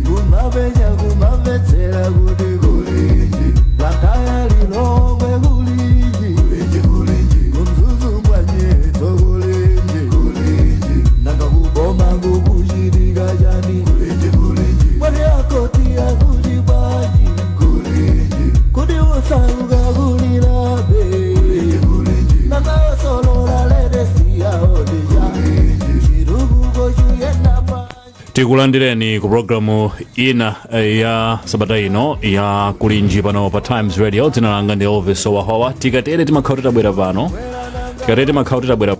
Kumapenya kumamvetsera kuti kulinji, Blantyre, Lilongwe kulinji, kuMzuzu bwanyeto kulinji, nanga kuboma kukuchitika chani? Mwati akoti akuti bwanji? Kuti usauka kulilabe, nanga osolola ledesiyaodija chitukuko chiyenda bwanji? Tikulandireni ku programu ina ya sabata ino ya Kulinji pano pa Times Radio. Dzina langa ndi Elvis Owahowa. Tikatere timakhala titabwera pano, tikatere timakhala titabwera,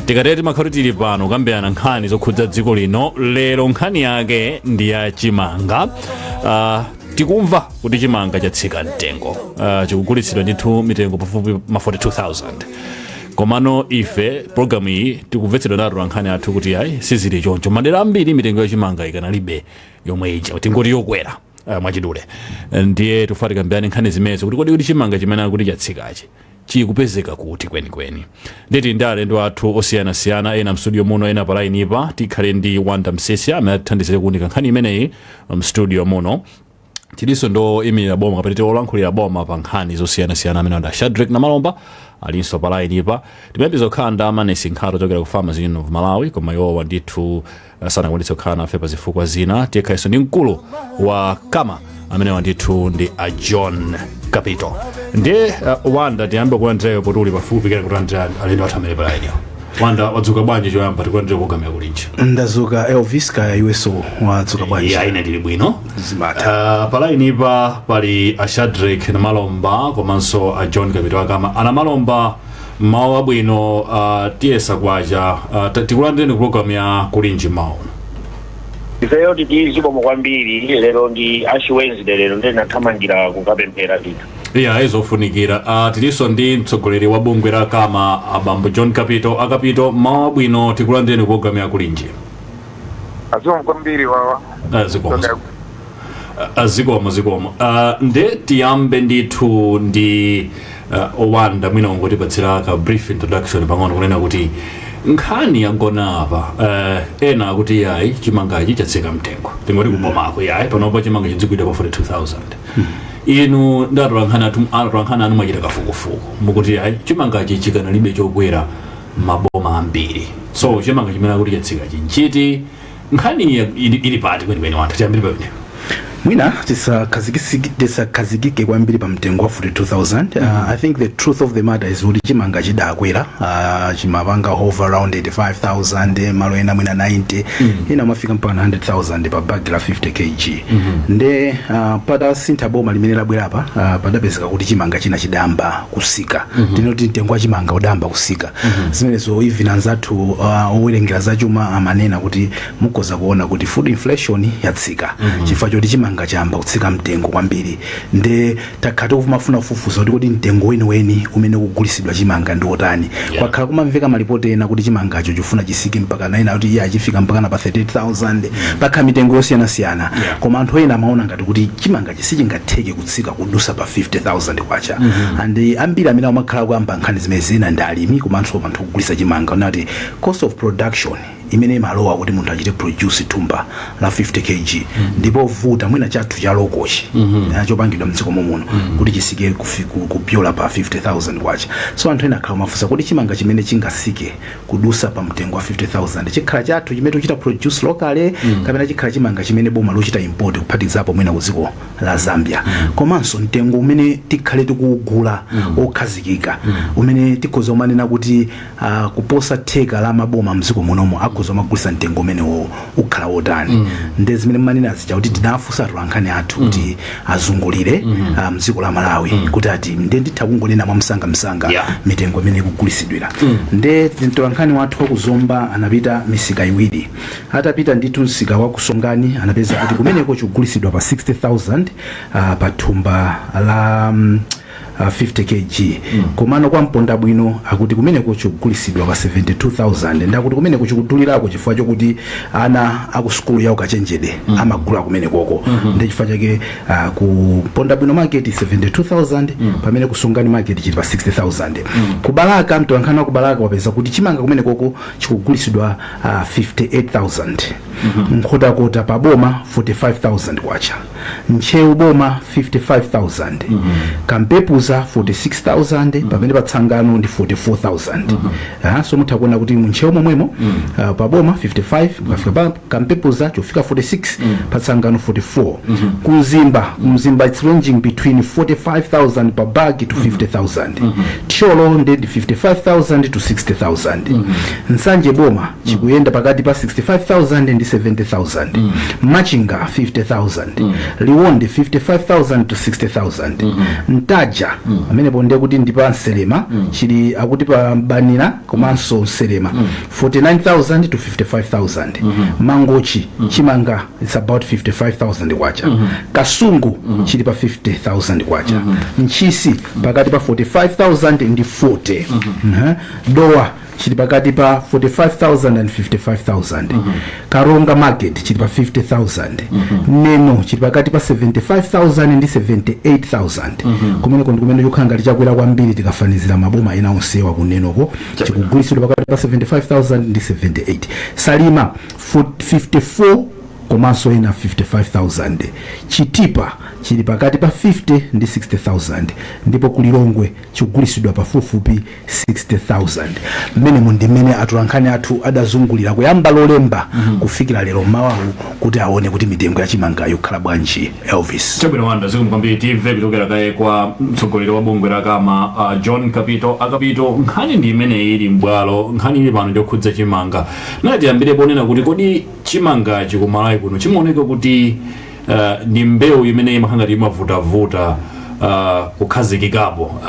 tikatere timakhala tili pano kukambirana nkhani zokhudza dziko lino. Lero nkhani yake ndi ya chimanga. Tikumva kuti chimanga chatsika mtengo, chikugulitsidwa ndithu mitengo pafupi ma 42,000, komano ife programu iyi tikumvetsedwa ndi atolankhani athu kuti ayi, sizili choncho. Madera ambiri mitengo ya chimanga ikanalibe yomwe ija, tingoti yokwera mwachidule. Ndiye tifuna tikambirane nkhani zimenezo kuti kodi chimanga chimene akuti chatsikachi chikupezeka kuti kwenikweni? Nditi ndi alendo athu osiyanasiyana, ena mstudio muno, ena pa line pa. Tikhale ndi Wanda Msesi amene atithandizire kuunika nkhani imeneyi mstudio muno. Tilinso ndo imirira boma kapena olankhulira boma pa nkhani zosiyanasiyana amene ndi Shadrick Namalomba, alinso pa line pa. Timayembekeza kukhala ndi Amanesi Nkhata ochokera ku Farmers Union of Malawi, koma iwowa ndithu sanakwanitse kukhala nafe pa zifukwa zina. Tikhalenso ndi mkulu wa Kama amenewa ndithu ndi a John Kapito. Ndiye Wanda, tiyambe kulandirayo poti uli pafupi kena kulandira alendo athu amene pa line. Wanda, wadzuka bwanji? Choyamba tikulandira programu yakulinji. Ndazuka, Elvis. Kaya iwenso wadzuka bwanji? Ya, ine ndili bwino. Zimatha. Pa line pa pali a Shadrick Namalomba komanso a John Kapito akama. Anamalomba, mawu abwino. Tiyesa kwacha. Tikulandireni ku programu ya Kulinji mawu. Ifeyo titi zikomo kwambiri. Lero ndi Ash Wednesday, lero ndi nathamangira kukapemphera ndithu. Iya, izofunikira. Tilinso ndi mtsogoleri wa bungwe la Kama, abambo John Kapito. Akapito, mawu abwino, tikulandireni ku programu ya Kulinji. Zikomo kwambiri wawa. Zikomo. Zikomo, zikomo. Nde tiyambe ndithu ndi Owanda, mwina ungotipatsira ka brief introduction pang'ono kunena kuti nkhani yagona apa. Ena akuti yayi, chimangachi chatsika mtengo, tingoti kubomako yayi, panopo chimanga chidzigwidwa pa 42,000. Inu ndi atolankhani anu mwachita kafukufuku, mukuti yayi, chimangachi chikanalibe chokwera maboma ambiri. So chimanga chimene akuti chatsika chinchiti? Nkhani ili pati kwenikweni? Wanthu tiyambire pamenepo. Mwina tisakhazikike kwambiri pa mtengo wa 42,000. I think the truth of the matter is kuti chimanga chidakwera, chimapanga hover around 85,000, malo ena mwina 90, ena amafika mpaka 100,000 pa bag la 50 kg. Nde patasintha boma limene labwerapa, padapezeka kuti chimanga china chidamba kusika. Tinoti mtengo wa chimanga udamba kusika. Zimenezo even anzathu owerengera zachuma amanena kuti mukhoza kuona kuti food inflation yatsika chifukwa choti chimanga chayamba kutsika mtengo kwambiri. Nde takhala tikumafuna kufufuza kuti kodi mtengo weniweni umene ukugulisidwa chimanga ndi otani? Kwakhala kumamveka malipoti ena kuti chimangacho chifuna chisike mpaka naina kuti iye achifika mpaka na pa 38,000. Pakhala mitengo yosiyanasiyana. Koma anthu ena amaona ngati kuti chimanga sichingatheke kutsika kudusa pa 50,000 kwacha. And ambiri amene amakhala kuyamba nkhani zimene zina ndi alimi komanso anthu ogulisa chimanga, unati cost of production imene imalowa kuti munthu achite produce thumba la 50 kg ndipo vuta mwina chathu cha local chi chopangidwa mdziko muno kuti chisike kupyola pa 50,000 kwacha. So anthu ena akhala mafunsa kuti chimanga chimene chingasike kudusa pa mtengo wa 50,000 chikhala chathu chimene tikuchita produce locally kapena chikhala chimanga chimene boma lochita import, kuphatikizapo mwina ku dziko la Zambia? Komanso mtengo umene tikhale tikuwugula okhazikika umene tikhoza kumanena kuti kuposa theka la maboma mdziko munomo akhoza kumagulisa mtengo umenewo ukhala wotani? Nde zimene mmanena zija kuti tinafunsa atolankhani athu kuti azungulire mdziko la Malawi kuti ati nde nditha kungonena mwamsangamsanga mitengo imene ikugulisidwira. Nde mtolankhani wathu wakuzomba anapita misika iwiri. Atapita ndithu msika wa kusongani, anapeza kuti kumeneko chikugulisidwa pa 60,000 pa thumba la 50 kg. Komano kwa Mponda Bwino akuti kumeneko chikugulisidwa pa 72,000. Ndakuti kumeneko chikudulirako chifukwa chokuti ana aku sukulu ya ukachenjede amagula kumenekoko. Ndi chifukwa chake ku Mponda Bwino market 72,000, pamene ku Sungani market chili pa 60,000. Ku Balaka, mtolankhani wa ku Balaka wapeza kuti chimanga kumenekoko chikugulisidwa 58,000. Nkhotakota pa boma 45,000 kwacha, Ntcheu boma 55,000, Kampepuza 46,000, pamene patsangano ndi 44,000. So mutha kuona kuti muNtcheu momwemo pa boma 55, mukafika pa Kampepuza chofika 46, patsangano 44. Kumzimba, kumzimba it's ranging between 45,000 per bag to 50,000. Thyolo ndi 55,000 to 60,000. Nsanje boma chikuyenda pakati pa 65,000 ndi 70,000. Machinga 50,000, Liwonde 55,000 to 60,000. Ntaja pamenepo ndiye kuti ndi pa Nselema, chili akuti pa Banira komanso Nselema, 49,000 to 55,000. Mangochi chimanga it's about 55,000 kwacha. Kasungu chili pa 50,000 kwacha. Ntchisi pakati pa 45,000 ndi 40. Dowa chili pakati pa 45,000 and 55,000. Karonga market chili pa 50,000. Neno chili pakati pa 75,000 ndi 78,000. Kumeneko ndi kumene chikukhala ngati chakwera kwambiri tikafanizira maboma ena onsewa. Kunenoko chikugulitsidwa pakati pa 75,000 ndi 78. Salima 54 komanso ena 55,000. Chitipa chili pakati pa 50 ndi 60,000, ndipo kuLilongwe chikugulitsidwa pafupifupi 60,000. Mmenemo ndi mmene atolankhani athu adazungulira kuyamba Lolemba kufikira lero mmawawu kuti aone kuti mitengo ya chimanga ikukhala bwanji, Elvis. Chabwino Wanda, zikomo kwambiri. Timve kuchokera kaye kwa mtsogoleri wa bungwe la Kama, John Kapito. Akapito, nkhani ndi imene ili m'bwalo, nkhani ili pano yokhudza chimanga. Nati tiyambire ponena kuti kodi chimangachi kuMalawi kuno chimaoneka kuti ndi mbewu imene imakhala ngati imavutavuta kukhazikikapo.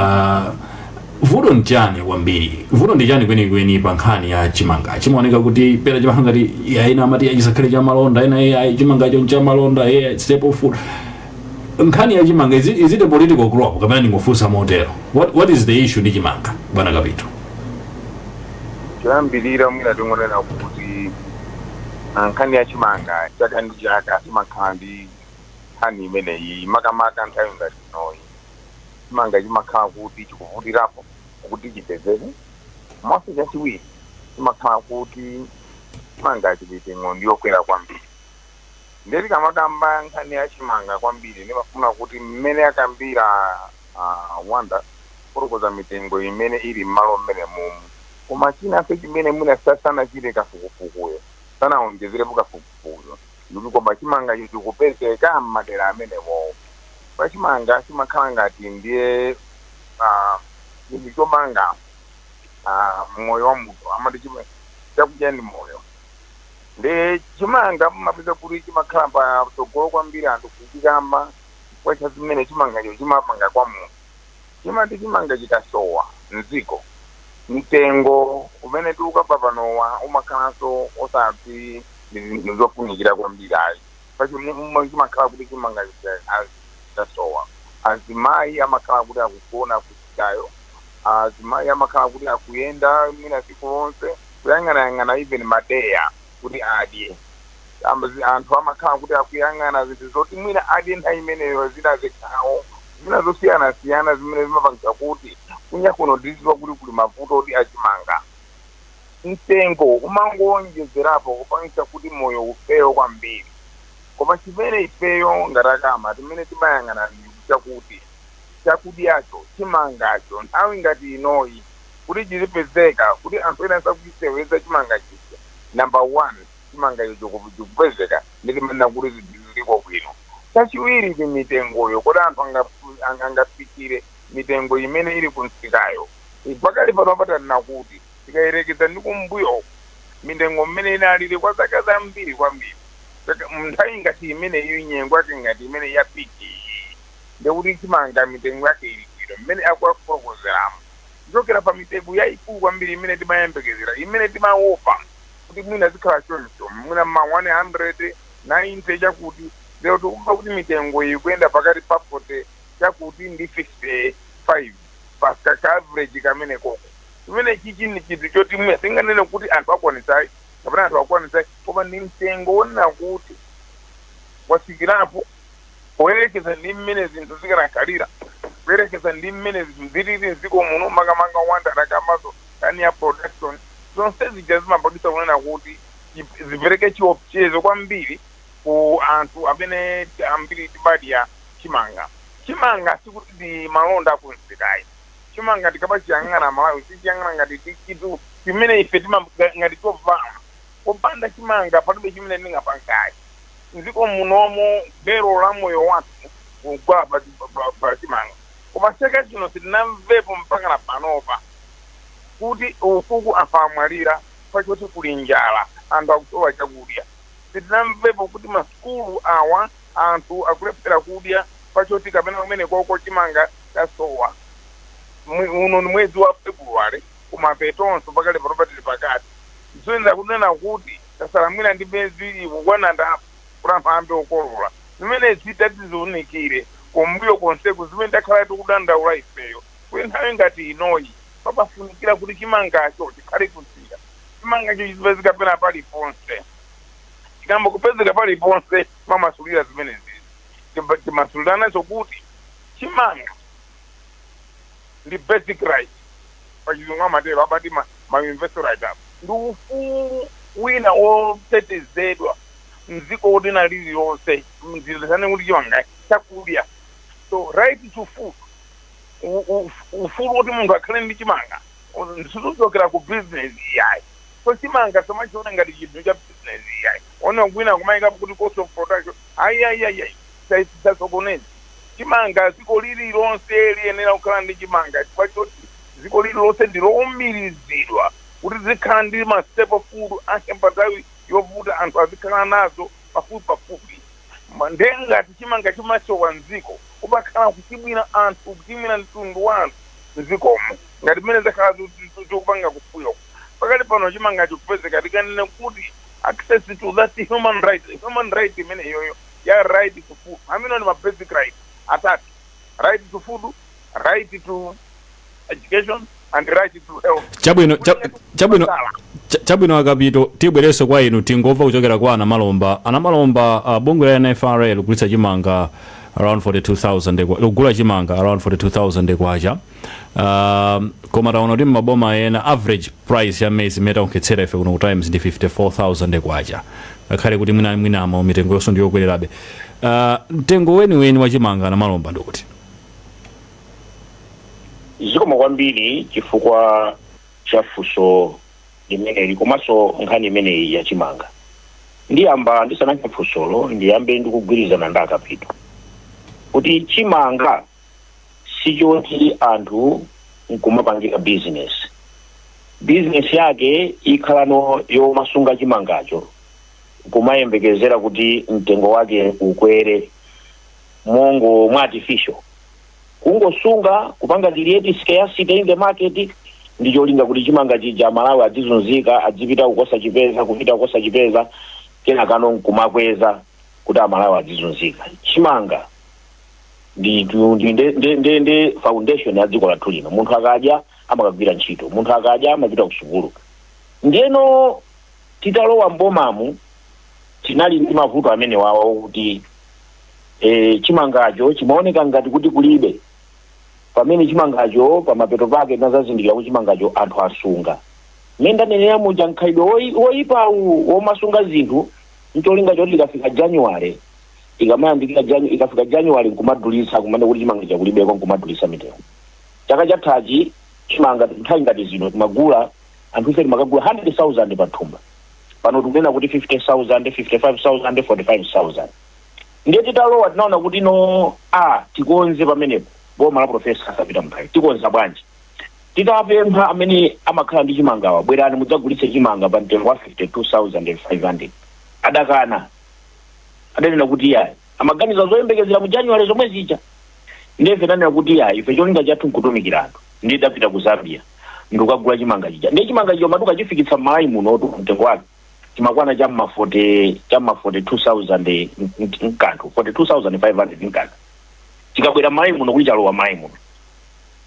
Vuto nchani kwambiri? Vuto ndi chani kwenikweni pa nkhani ya chimanga? Chimaoneka kuti pera chimakhala ngati ena amati chisakhale cha malonda, ena ayi, chimangacho nchamalonda, staple food. Nkhani ya chimanga, is it a political crop kapena ndingofunsa motero? What is the issue ndi chimanga, bwana Kapito? Choyambirira mwina tingonena kuti nkhani ya chimanga chaka ndi chaka timakhala ndi nkhani imeneyi, makamaka nthawi ngati inoyi. Chimanga chimakhala kuti chikuvutirapo kuti chipezeke. Komanso chachiwiri, chimakhala kuti chimanga chimitengo ndiyokwera kwambiri. Ndiye tikamakamba nkhani ya chimanga kwambiri, ndimafuna kuti mmene akambira Wanda kufotokoza mitengo imene ili m'malo mmene mumu, koma chinanso chimene mwina sanachite kafukufukuyo, sanawonjezerepo kafukufukuyo, ndikuti koma chimangacho chikupezeka m'madera amenewo? Pa chimanga chimakhala ngati ndiye chinthu chomanga moyo wa munthu. Amati chakudya ndi moyo. Ndi chimanga mumapeza kuti chimakhala patsogolo kwambiri anthu kuchikamba chifukwa cha zimene chimangacho chimapanga kwa munthu. Chimati chimanga chikasowa mdziko, mtengo umene tikukamba panowa umakhalanso osati ndi zinthu zofunikira kwambiri ayi. Pacho chimakhala kuti chimanga chikasowa, azimayi amakhala kuti akugona kuchitayo, azimayi amakhala kuti akuyenda mwina tsiku lonse kuyang'anayang'ana even madeya kuti adye. Anthu amakhala kuti akuyang'ana zinthu zoti mwina adye nthawi imeneyo, zina zikhawo, zina zosiyanasiyana zimene zimapangisa kuti kunya kuno tiziwa kuti kuli mavuto oti achimanga mtengo umangowonjezerapo kupangisa kuti moyo ufeyo kwambiri. Koma chimene ifeyo ngati aKama timene timayang'ana ndi chakuti chakudyacho, chimangacho, nthawi ngati inoyi kuti chizipezeka, kuti anthu ena asakuchiseweza chimanga chija, number one, chimangacho chikupezeka, nditimanena kuti ziliko bwino. Chachiwiri ndi mitengoyo, kuti anthu angafikire mitengo imene ili kunsikayo. Pakali pano patanena kuti tikayerekeza ndi kumbuyo mitengo mmene inalili kwa zaka zambiri kwambiri, nthawi ngati imeneyo, nyengo yake ngati imene ya peak iyi, ndekuti chimanga mitengo yake ili bwino mmene akuafotokozeramo, kuchokera pa mitengo yayikulu kwambiri imene timayembekezera, imene timaopa kuti mwina zikhala choncho, mwina ma 190 chakuti. Lero tikumva kuti mitengo iyi kuyenda pakati pa 40 chakuti ndi 50. 5 pa ka average kamene koko. Chimene chichi ni chinthu choti mwe singanene kuti anthu akwanitsayi kapena anthu akwanitsayi, koma ndi mtengo wonena kuti wasikirapo poyerekeza ndi mmene zinthu zikanakhalira, kuyerekeza ndi mmene zinthu zilili mdziko muno, makamaka wanda adakamaso kani ya production. Zonse zija zimapangisa kunena kuti zipereke chiopsezo kwambiri ku anthu amene ambiri timadya chimanga. Chimanga sikuti ndi malonda akumsikayi. Chimanga tikamachiyang'ana, Malawi tichiyang'ana ngati chinthu chimene ife tima ngati chovala. Popanda chimanga palibe chimene ndingapangayi mdziko munomo. Gero la moyo wathu kugwa pa chimanga. Koma chaka chino sitinamvepo mpaka na panopa kuti ufuku anthu amwalira pachoti kuli njala, anthu akusowa chakudya. Sitinamvepo kuti masukulu awa anthu akulephera kudya pachoti kapena kumene koko chimanga chasowa. Uno ni mwezi wa February kumapetonso, pakale panopa tili pakati. Zoyenera kunena kuti tasalamwira ndi miyezi ikukwana ndapo kuti anthu ayambe kukolola. Zimene zitati ziunikire kumbuyo konseku, zimene takhala tikudandaula ifeyo, kuti nthawi ngati inoyi papafunikira kuti chimangacho chikhale kutsika, chimangacho chizipezeka pena paliponse. Chikamba kupezeka paliponse, mamasulira zimenezi, timasulirananso kuti chimanga ndi basic right. Pachizungu amatero, amati ma universal right apo ndi ufulu wina wotetezedwa mdziko lina lililonse. Mzilesane kuti chimanga chakudya, so right to food, ufulu woti munthu akhale ndi chimanga situchokera ku business iyayi. So chimanga samachiona ngati chinthu cha business iyayi. Ona kwina kumayikapo kuti cost of production. Ayi, ayi, ayi, ayi, tisasokoneze. Chimanga, dziko lililonse liyenera kukhala ndi chimanga chifukwa choti dziko lililonse ndilowumirizidwa kuti zikhala ndi ma staple food ake. Pa nthawi yovuta anthu azikhala nazo pafupi pafupi. Ndengati chimanga chimasowa mdziko, kumakhala kuchimwira anthu, kuchimwira mtundu wa anthu mdzikomo, ngati mmene zakhala zikupanga kufuyo. Pakati pano chimanga chikupezeka. Tikanene kuti access to that human right, human right imene iyoyo ya right to food, amene ni ma basic right atatu: right to food, right to education and right to health. Chabwino, chabwino. Chabwino, Akapito, tibwerenso kwa inu. Tingomva kuchokera kwa Anamalomba. Anamalomba, bungwe la NFRA likugulitsa chimanga around 42,000, likugula chimanga around 42,000 kwacha, koma taona kuti mmaboma ena average price ya maize imene taonkhetsera ife kuno ku Times ndi 54,000 kwacha, ngakhale kuti mwina mwinamo mitengo yonso ndiyokwererabe. Mtengo weniweni wa chimanga, Anamalomba, ndikuti? Zikomo kwambiri chifukwa cha funso limeneli komanso nkhani imeneyi yachimanga. Ndiyamba ndisanankhe funsolo, ndiyambe ndikugwirizana ndi Akapito kuti chimanga sichoti anthu nkumapangira business. Business yake ikhalano yomasunga chimangacho kumayembekezera kuti mtengo wake ukwere mongo mwa artificial, kungosunga, kupanga create scarcity in the market ndi cholinga kuti chimanga chija Malawi adzizunzika, adzipita kukosa chipeza, kupita kukosa chipeza, kenakano nkumakweza kuti Amalawi adzizunzika. Chimanga ndi foundation ya dziko lathu lino. Munthu akadya amakagwira ntchito, munthu akadya amapita ku sukulu. Ndiyeno titalowa mbomamu tinali ndi mavuto amene wawa kuti chimangacho chimaoneka ngati kuti kulibe, pamene chimangacho pamapeto pake tinazazindikira kuti chimangacho anthu asunga. Mmene ndanenera muja, mkhalidwe woyipawu womasunga zinthu ncholinga choti ikafika January, ikamayandikira ikafika January nkumadulitsa, kumene kuti chimanga chakulibeko nkumadulitsa mitengo. Chaka chathachi chimanga nthawi ngati zino timagula, anthu ife timakagula 100,000 pa thumba. Pano tikunena kuti 50,000, 55,000, 45,000. Ndiye titalowa tinaona kuti no, a tikonze pamenepo. Boma la Professor Arthur Peter Mutharika, tikonza bwanji? Titapempha amene amakhala ndi chimangawa, "Bwerani mudzagulitse chimanga pa mtengo wa 52,500," adakana. Adanena kuti yayi, amaganiza zoyembekezera mu January zomwe zija. Ndiye ife tanena kuti yayi, ife cholinga chathu nkutumikira anthu. Ndiye tidapita ku Zambia ndikukagula chimanga chija. Ndiye chimanga chija umati ukachifikitsa m'Malawi munotu, mtengo wake chimakwana chamma 40, chamma 42,000 mkanthu, 42,500 mkanthu. Chikabwera m'Malawi muno, kuti chalowa m'Malawi muno.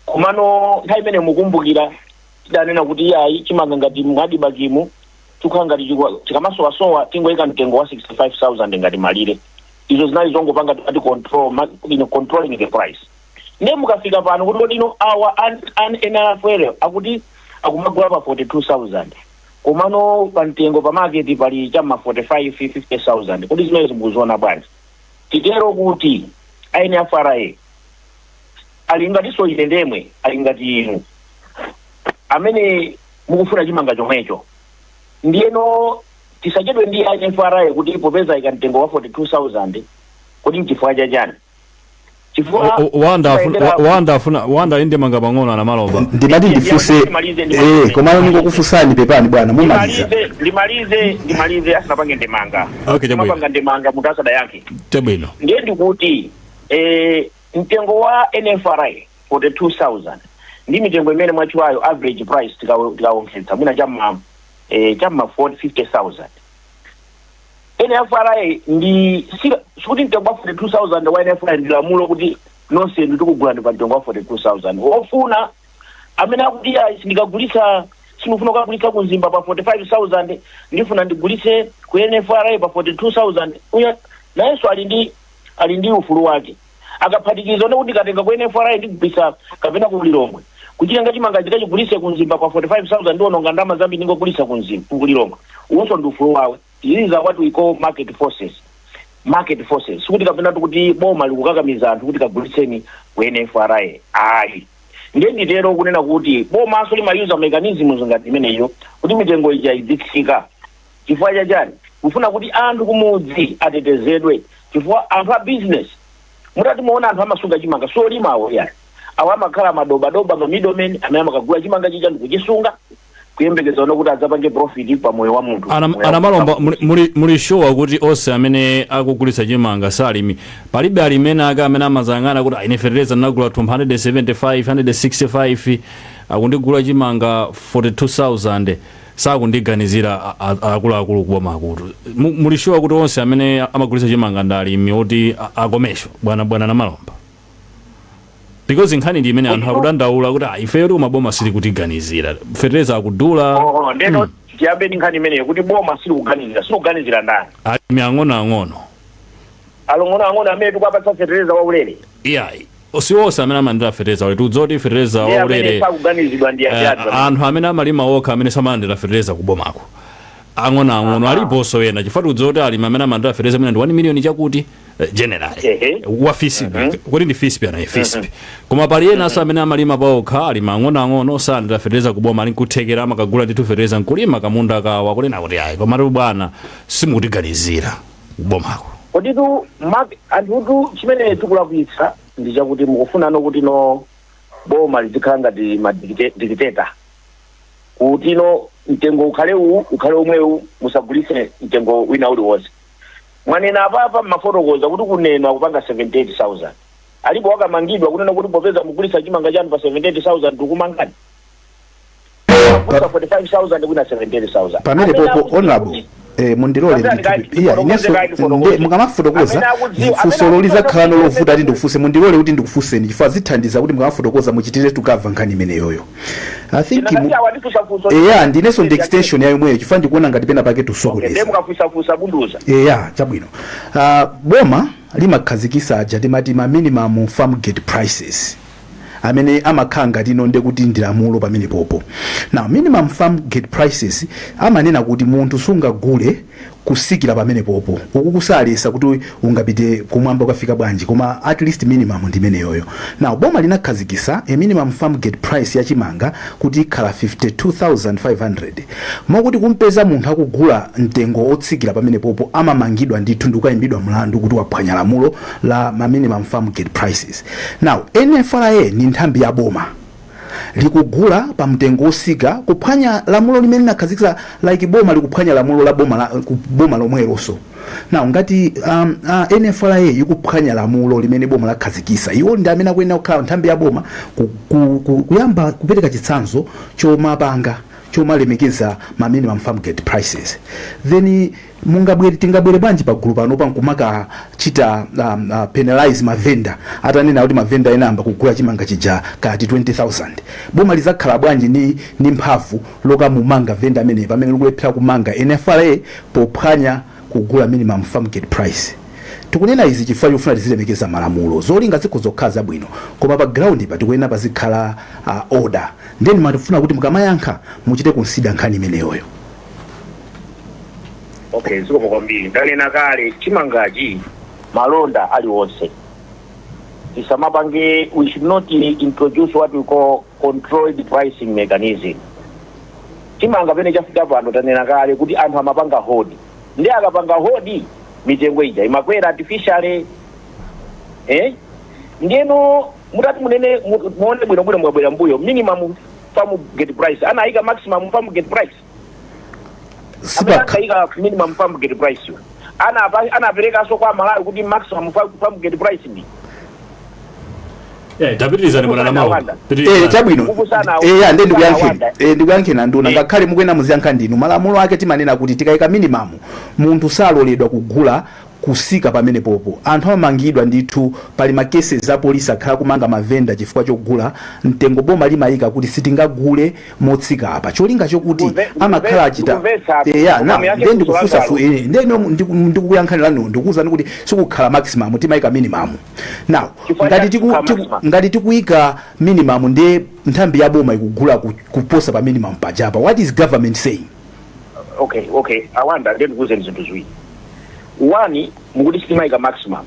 Komano nthawi imene mukumbukira tidanena kuti iyayi, chimanga ngati mu ADMARCmu chikukhala ngati chikamasowasowa, tingoyika mtengo wa 65,000 ngati malire. Izo zinali zongopanga ati control, controlling the price. Ndiye mukafika pano kuti kodino awa an NFRA akuti akumagula pa 42,000, komano pa mtengo pa market pali chamma 45 50,000, kodi zimene zikuziona bwanji? Titero kuti NFRA ali ngatinso ine ndemwe, ali ngati inu amene mukufuna chimanga chomwecho. Ndiyeno tisachedwe ndi NFRA kuti popeza ika mtengo wa 42,000, kodi nchifukwa chachani? Chifukwa Wanda Wanda afuna, Wanda ali ndemanga pang'ono, anamalomba. Ndimati ndifunse. Ndimalize, ndimalize. Komano ningokufunsani, pepani bwana, mumaliza. Ndimalize, ndimalize, ndimalize asanapange ndemanga. Okay, chabwino. Mapanga ndemanga munthu asadayankhe. Chabwino. Ndiye ndikuti mtengo wa NFRA 42,000 ndi mitengo imene mwatchulayo, average price tikawonkhetsa mwina chamma 40 50,000. NFRA ndi sikuti mtengo wa 42,000 wa NFRA ndi lamulo kuti nonse ndikugula pa mtengo wa 42,000. Wofuna amene akuti, "Ayi, sindikagulisa, sindifuna kukagulisa ku Mzimba pa 45,000, ndifuna ndigulise ku NFRA pa 42,000," uyo nayenso ali ndi ufulu wake. Akaphatikiza one kuti ndikatenga ku NFRA ndigulisa kapena ku Lilongwe, kuchitenga chimanga chikachigulise ku Mzimba pa 45,000, ndiononga ndalama zambiri, ndingogulisa ku Mzimba, ku Lilongwe, uwonso ndi ufulu wawe. These are what we call market forces. Market forces, sikuti kapena kuti boma likukakamiza anthu kuti kaguliseni ku NFRA, ayi. Ndiye nditero kunena kuti bomanso limayuza mechanisms ngati imeneyo kuti mitengo ija idzitsika. Chifukwa chachani? Kufuna kuti anthu kumudzi atetezedwe, chifukwa anthu a business, mutati muona anthu amasunga chimanga solimawo yani, awo amakhala madobadoba, ma middlemen amene amakagula chimanga chija ndikuchisunga kuyembekeza ono kuti adzapange profit pa moyo wa munthu. Moyo wa Anamalomba, munthu. muli sure kuti onse amene akugulitsa chimanga salimi? Palibe alimi ake amene amazang'ana kuti, "Ine fertilizer ndinagula 275, 165, akundigula chimanga 42,000, sakundiganizira akuluakulu kuboma akuti." Muli sure kuti onse amene amagulitsa chimanga ndi alimi oti akomesho, bwana Namalomba? Because nkhani ndi imene anthu akudandaula kuti, "Ah, ifeyo tikumaboma sili kutiganizira, fertilizer akudula." Oh, ndeno tiyambe ndi nkhani imeneyo kuti boma silikuganizira. Silikuganizira ndani? Alimi ang'onoang'ono. Along'onoang'ono amene tikuwapatsa fertilizer waulere? Iyayi, si onse amene amalandira fertilizer waulere. Tikudziwa kuti fertilizer Ndiye amene waulere sakuganizidwa ndi ajadi. Anthu amene amalima okha, amene samalandira fertilizer kubomako, ang'onoang'ono, aliponso ena, chifukwa tikudziwa kuti alimi amene amalandira fertilizer amene ndi 1 million chakuti, generally wa FISP, kuti ndi FISP ana FISP. Koma pali enanso amene amalima paokha, alima ang'onoang'ono, salandira fertilizer kuboma, ali nkuthekera, amakagula ndithu fertilizer nkulima kamunda kawa, kunena kuti, "Ayi, komatu bwana, simukutiganizira kubomako." Koditu anthutu chimene tikulakwitsa ndi chakuti mukufunano kuti no boma lizikhala ngati ma dictator, kuti no mtengo ukhale uwu, ukhale omwewu, musagulitse mtengo wina uliwonse. Mwanena apapa mmafotokoza kuti kunena kupanga 78,000, alipo wakamangidwa kunena kuti popeza mugulitsa chimanga chanu pa 78,000 tikumangani? Kugulitsa 45,000, kwina 78,000. Pamene Amene popo akudziwa honorable, mundilole. Amene ndithu iya, inenso ndifotokoze kayi, ndifotokoze. Mukamafotokoza Amene akudziwa- funso amene lolizakhala akudziwa nolovuta ati ndikufunse, mundilole kuti ndikufunseni chifukwa zithandiza kuti mukamafotokoza muchitire tukava nkhani imeneyoyo, I think. Ndinakati awa ndifunsafunso. Eya, ndinenso ndi extension ya yomweyo, chifukwa ndikuona ngati pena pake Okay, ndiye tusokoneza. mukafunsafunsa bunduza. Eya, chabwino. Boma limakhazikisa aja timati ma minimum farm gate prices amene amakhala ngati ino nde kuti ndi lamulo pamene popo. Now, minimum farm gate prices amanena kuti munthu sungagule kusikira pamene popo. Uku kusalesa kuti ungapite kumwamba ukafika bwanji, koma at least minimum ndi imeneyoyo. Now, boma linakhazikisa a minimum farm gate price ya chimanga kuti ikhala 52,500, mokuti kumpeza munthu akugula mtengo otsikira pamene popo amamangidwa ndithu ndi kukayimbidwa mlandu kuti waphwanya lamulo la ma minimum farm gate prices. Now, NFRA ni nthambi ya boma, likugula pa mtengo osika, kuphwanya lamulo limene linakhazikitsa, like boma likuphwanya lamulo la boma, la ku boma lomwelonso. Now, ngati NFRA ikuphwanya lamulo limene boma lakhazikitsa, iwo ndi amene akuyenera kukhala nthambi ya boma kuyamba kupereka chitsanzo chomapanga Chomalemekeza ma minimum farm gate prices, then mungabwere, tingabwere bwanji pagulu pano pankumakachita penalize mavenda, atanena kuti mavenda ena amba kugula chimanga chija kati 20,000? Boma lizakhala bwanji ni mphamvu lokamumanga venda amene pamene likulephera kumanga NFRA pophwanya kugula minimum farm gate price? Tikunena izi chifukwa chofuna tizilemekeza malamulo. Zolinga zikho zokhala zabwino, koma pa ground pa tikuyenera pazikhala order. Then matifuna kuti mukamayankha muchite consider nkhani imeneyoyo. Okay, zikomo kwambiri. Ndanena kale, chimangachi malonda aliwonse tisamapange, we should not introduce what we call controlled pricing mechanism. Chimanga pene chafika pano, tanena kale kuti anthu amapanga hoard, ndi akapanga hoard mitengo ija imakwera artificially, eh? Ndiyeno mutati munene muone bwinobwino, mukabwera mbuyo, minimum farm gate price anayika maximum farm gate price amene akayika minimum farm gate price yo anaperekanso kwa Malawi kuti maximum farm gate price ndi Tapitirizani, bwana Namalomba. Chabwino. Kukusana- Ya, ndiye ndikuyankheni. Wanda. Ndikuyankheni anduna. Ngakhale mukuyena muziyankha ndinu, malamulo ake timanena kuti tikayika minimum, munthu saloledwa kugula kusika pamene popo. Anthu amamangidwa ndithu. Pali ma cases a polisi akhala kumanga mavenda chifukwa chogula mtengo boma limayika kuti sitingagule motsika apa, cholinga chokuti amakhala achita Ndikumvetsa. Ya na Koma yake ndiye ndikufunsa kusolangalo. ndiye ndikukuyankhanirani, ndikuwuzani kuti sikukhala maximum, timayika minimum. Now Chifukwa ngati cha tiku, tiku, maximum. ngati tikuyika minimum, ndiye nthambi ya boma ikugula kuposa pa minimum pajapa, what is government saying? Okay, awanda, ndiye ndikuwuzeni zinthu ziwiri. One, mukuti sitimayika maximum.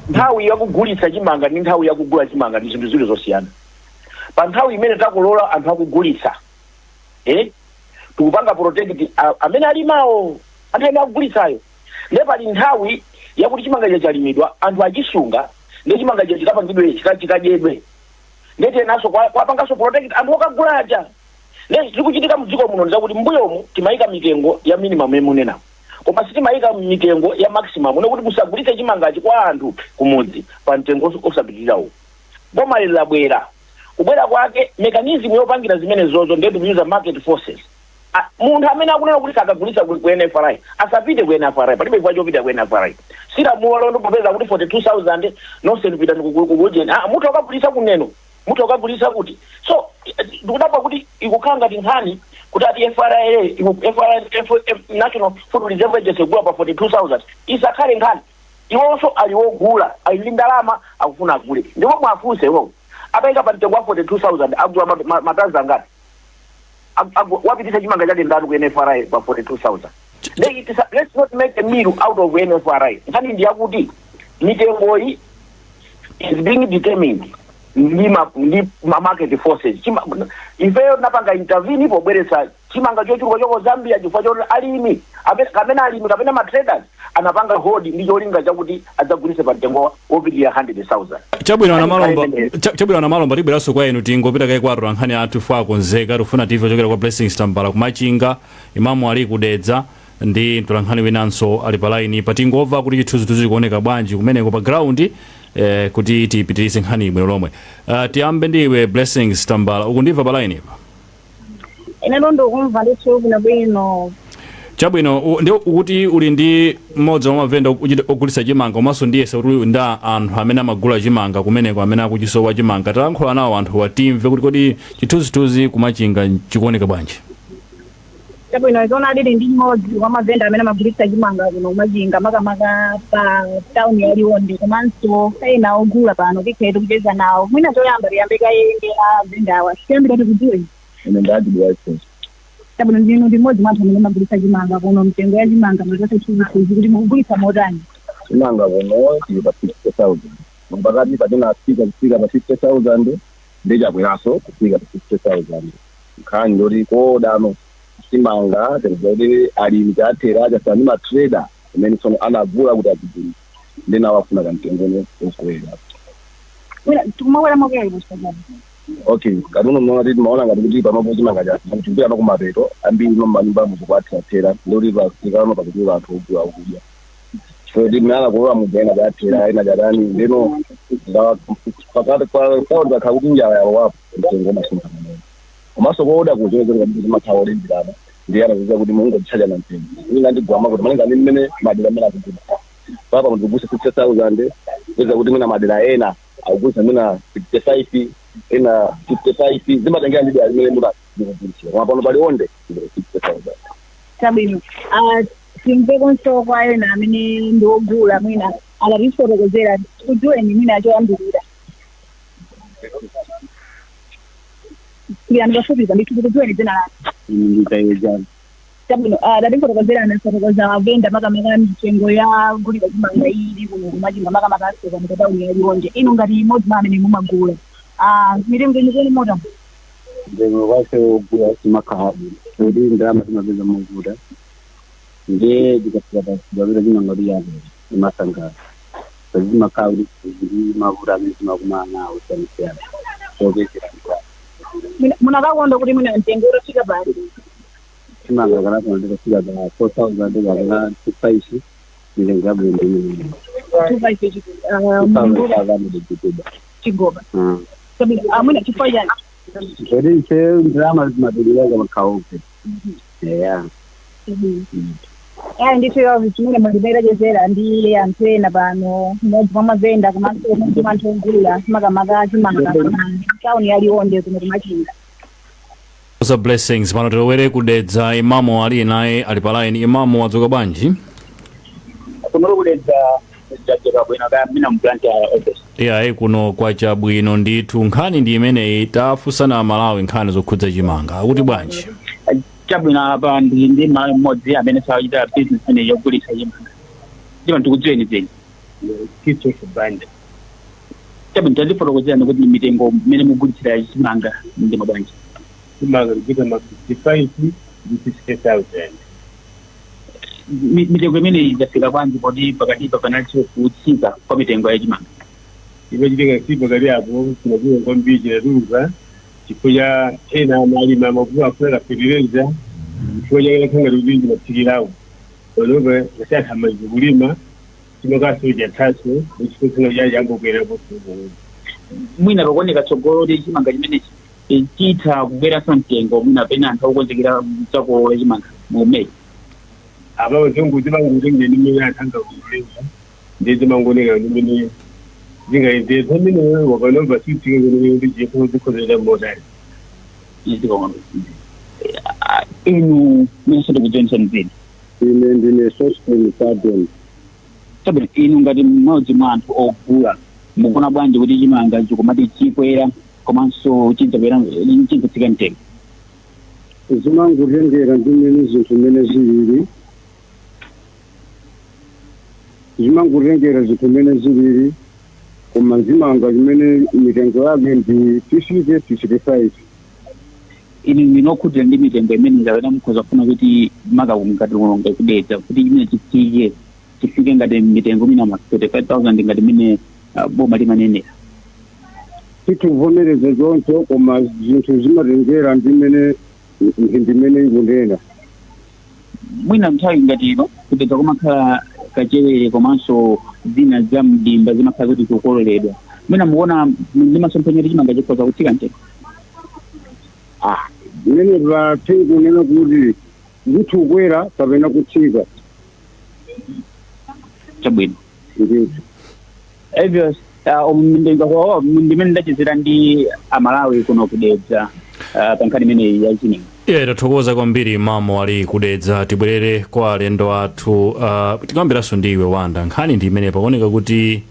Nthawi yakugulitsa chimanga ndi nthawi yakugula chimanga ndi zinthu ziwiri zosiyana. Pa nthawi imene takulola anthu akugulitsa, tikupanga protect amene alimawo, anthu amene akugulitsayo. Ndiye pali nthawi yakuti chimanga icho chalimidwa, anthu achisunga, ndiye chimanga icho chikapangidwe, chikadyedwe, ndiye tiyenaso kwapanganso protect anthu okagula aja. Ndiye zikuchitika mdziko muno ndizakuti mbuyomu timayika mitengo ya minimum yemunena, koma sitimayika mitengo ya maximum, nekuti musagulitse chimangachi kwa anthu kumudzi pa mtengo osapitirira uwu. Boma lili labwera, kubwera kwake mechanism yopangira zimene zozo ndiye tikuyuza market forces. Munthu amene akunena kuti sakagulitsa ku NFRA asapite ku NFRA. Palibe chifukwa chopita ku NFRA. Silamulo londo popeza kuti 42,000 nonse ndipita ndikukujeni. Ah, munthu akagulitsa kuneno, munthu akagulitsa kuti. So ndikudabwa kuti ikukhala ngati nkhani kuti ati FRA, FRA, National Food Reserve Agency igula pa 42,000. Isakhale nkhani. Iwonso ali wogula, ali ndi ndalama, akufuna agule. Ndipo mwafunse iwowo, atayika pa mtengo wa 42,000 agula matazi angati? Wapitisa chimanga chake ndani ku NFRA pa 42,000? Then let's not make a meal out of NFRA. Nkhani ndi yakuti mitengoyi is being determined ndi ma market forces. Ifeyo napanga intervene pobweretsa chimanga chochuluka choko Zambia chifukwa choti alimi kapena alimi kapena ma traders anapanga hoard ndi cholinga chakuti adzagulitse pa mtengo wopitirira 100,000. Chabwino, ana Malomba. Imeneyo. Chabwino, ana Malomba, tibweranso kwa inu. Tingopita kaye kwathu nkhani athu fo akonzeka. Tifuna timve kuchokera kwa Blessings Tambala kumachinga, Imamu ali kudedza ndi mtolankhani winanso ali pa line pa. Tingomva kuti chithunzithunzi chikuoneka bwanji kumeneko pa ground, kuti tipitirize nkhani bwino lomwe. Tiyambe ndiwe Blessings Tambala, ukundimva pa line pa? Ine ndikumva ndithu bwinobwino. Chabwino, ndi ukuti uli ndi mmodzi wa mavenda ogulitsa chimanga, komanso ndiyese kuti uli ndi anthu amene amagula chimanga kumeneko amene akuchisowa chimanga. Talankhula nawo anthu, watimve kuti kodi chithunzithunzi kumachinga chikuoneka bwanji? Chabwino, izona alili ndi mmodzi wa mavenda amene amagulitsa chimanga kuno kumachinga, makamaka pa tawuni ya Liwonde, komanso ena ogula pano tikhale tikucheza nawo. Mwina choyamba tiyambe kaye ndi avendawa. Tiyambira tikudziweni. Ine ndati license. Chabwino, ndinu ndi mmodzi mwa anthu amene amagulitsa chimanga kuno. Mtengo ya chimanga mutipatse chithunzithunzi kuti mukugulitsa motani? Chimanga kuno chili pa 60,000. Pakati patinafika kufika pa 50,000, ndi chakweraso kufika pa 60,000. Nkhani ndoti kodano chimanga tikudziwa kuti alimi chathera, chasala ndi ma trader amene tsono anagula kuti azigulitsa, ndi nawo afuna kamtengono okwera. Mwina tikumakwera mokwera kusakana? Okay, ngati uno mnaona, titi maona ngati kuti pamapo chimanga chikupita pakumapeto, ambiri no manyumba muzikuatherathera, ndikuti pasikano pakuchuluka anthu ogula okudya. So ti mnala kulola mudza ina chathera, ina chatani, ndeno pakati pa kawo zakhala kuti njala yawo wapo, mtengo umasintha pamene. Komanso kuoda kuchewezera kwambiri, zimakhala olimbirana, ndiye anapeza kuti mungotichajana mtengo ina ndigwama kuti malinga ndi mmene madera amene akugula. Papa muzigulisa 60,000, peza kuti mwina madera ena akugulisa mwina 65, ena 55, zimatengera ndi dera limene muta ndikugulisira. Koma pano paliwonde ndi 60,000. Chabwino. Ah, timvekonso kwa ena amene ndi ogula, mwina akatifotokozera. Tikudziweni mwina choyambirira. Tiyani pafupipa ndithu, tikudziweni dzina lanu. Ine nditayejana. Chabwino. Ah, tatifotokozera, nafotokoza mavenda, makamaka mitengo ya gulira chimanga ili kuno kumachinga, makamaka aseka mukatauni ya Liwonde. Inu ngati imodzi mwa amene mumagula, ah, mitengo imikueni mota? Mtengo wake wogula simakhala bwino, kuti ndalama timapeza movuta, ndiye tikafika pasipapita chimanga kuti chakwera imasangala pazimakhala kuti ndi mavuto amene timakumana nawo siyanasiyana popezera ndalama. Munakakonda kuti mwina mtengo utafika pali? Chimanga kanapona tikafika pa 4000 kapena 25, mitengo yabwino ndi imene. 25 chikuba. Chigoba. Chabwino. Ah, mwina chifukwa chani? Kodi ife ndalama zimapiliraka makhauke, eya. Ayi ndithu, yovi chimene mwandipera ndi anthu ena pano, mmodzi mwa mavenda komanso mmodzi mwa anthu ogula makamaka chimanga tauni ya Liwonde kuno kumachinga. Za Blessings. Pano tilowere kudedza, Imamu ali naye ali pa line. Imamu, wadzuka bwanji? Kuno kudedza chacheka bwino, kaya mina mplanta office. Iyayi, kuno kwachabwino ndithu. Nkhani ndi imeneyi, tafunsana Malawi nkhani zokhudza chimanga, akuti bwanji? Chabwino, apa ndi Malawi mmodzi amene sawachita business imene yogulitsa chimanga. Ndipo ndikudziweni dzeni. Christopher Banda. Chabwino, tazifotokozerani kuti mitengo mmene mugulitsira chimanga ndi mabwanji? Chimanga kuchita ma 55 ndi 60,000. Mitengo imeneyi idafika bwanji, poti pakatipa panalinso kutsika kwa mitengo ya chimanga? Imachitika si pakati apo chinakuwa kwambiri, chinatuluka chifukwa cha ena amalima amavuto afuna kafetereza, chifukwa chake khanga kuti chimatsikirawo. Panopa ngasatha amaliza kulima, chimakaso chathaso, chifukwa khanga cha changokwerapo. Mwina pakuoneka tsogolo kuti chimanga chimenechi chitha kubweranso mtengo, mwina pena anthu akukonzekera zakolola chimanga mu Meyi? Apa zongo zimangotengera ndi mmene anthu angakuloleza, ndiye zimangoneka ndi mmene zingayendetsa mmene wakanomba sitsike kumene kuti chifo zikhozera motani. Zikomo. Inu mwinso tikudziwenisani dzina. Ine ndine Sosten Pardon. Chabwino, inu ngati mmodzi mwa anthu ogula, mukuona bwanji kuti chimanga chikumati chikwera komanso chidzakwera, chidzatsika mtengo? Zimangotengera ndi mmene zinthu mmene zilili, zimangotengera zinthu mmene zilili, koma zimanga zimene mitengo yake ndi 50, 55. Inu ndinokhutira ndi mitengo imene, kapena mukhoza kufuna kuti maka ngati kulonga kudedza kuti chimene chitsike, chifike ngati mitengo mina ma 35,000 ngati imene boma limanenera? Tikuvomereza choncho, koma zinthu zimatengera ndi mmene mphindi imene ikunena. Mwina nthawi ngati ino kudedza kumakhala kachewere komanso zina za mdimba zimakhala kuti zikukololedwa, mwina mukuona ndi masomphenya kuti chimanga chikhoza kutsika mtengo? Ah, mmene pathe kunena kuti zithukwera kapena kutsika. Chabwino. Ndithu. Obvious, ndimene ndachezera ndi Amalawi kuno kudedza pa nkhani imeneyi ya chimanga. Iye tathokoza kwambiri mamo ali kudedza. Tibwerere kwa alendo athu. Tikuyambiranso ndi iwe Wanda. Nkhani ndi imene pakuoneka kuti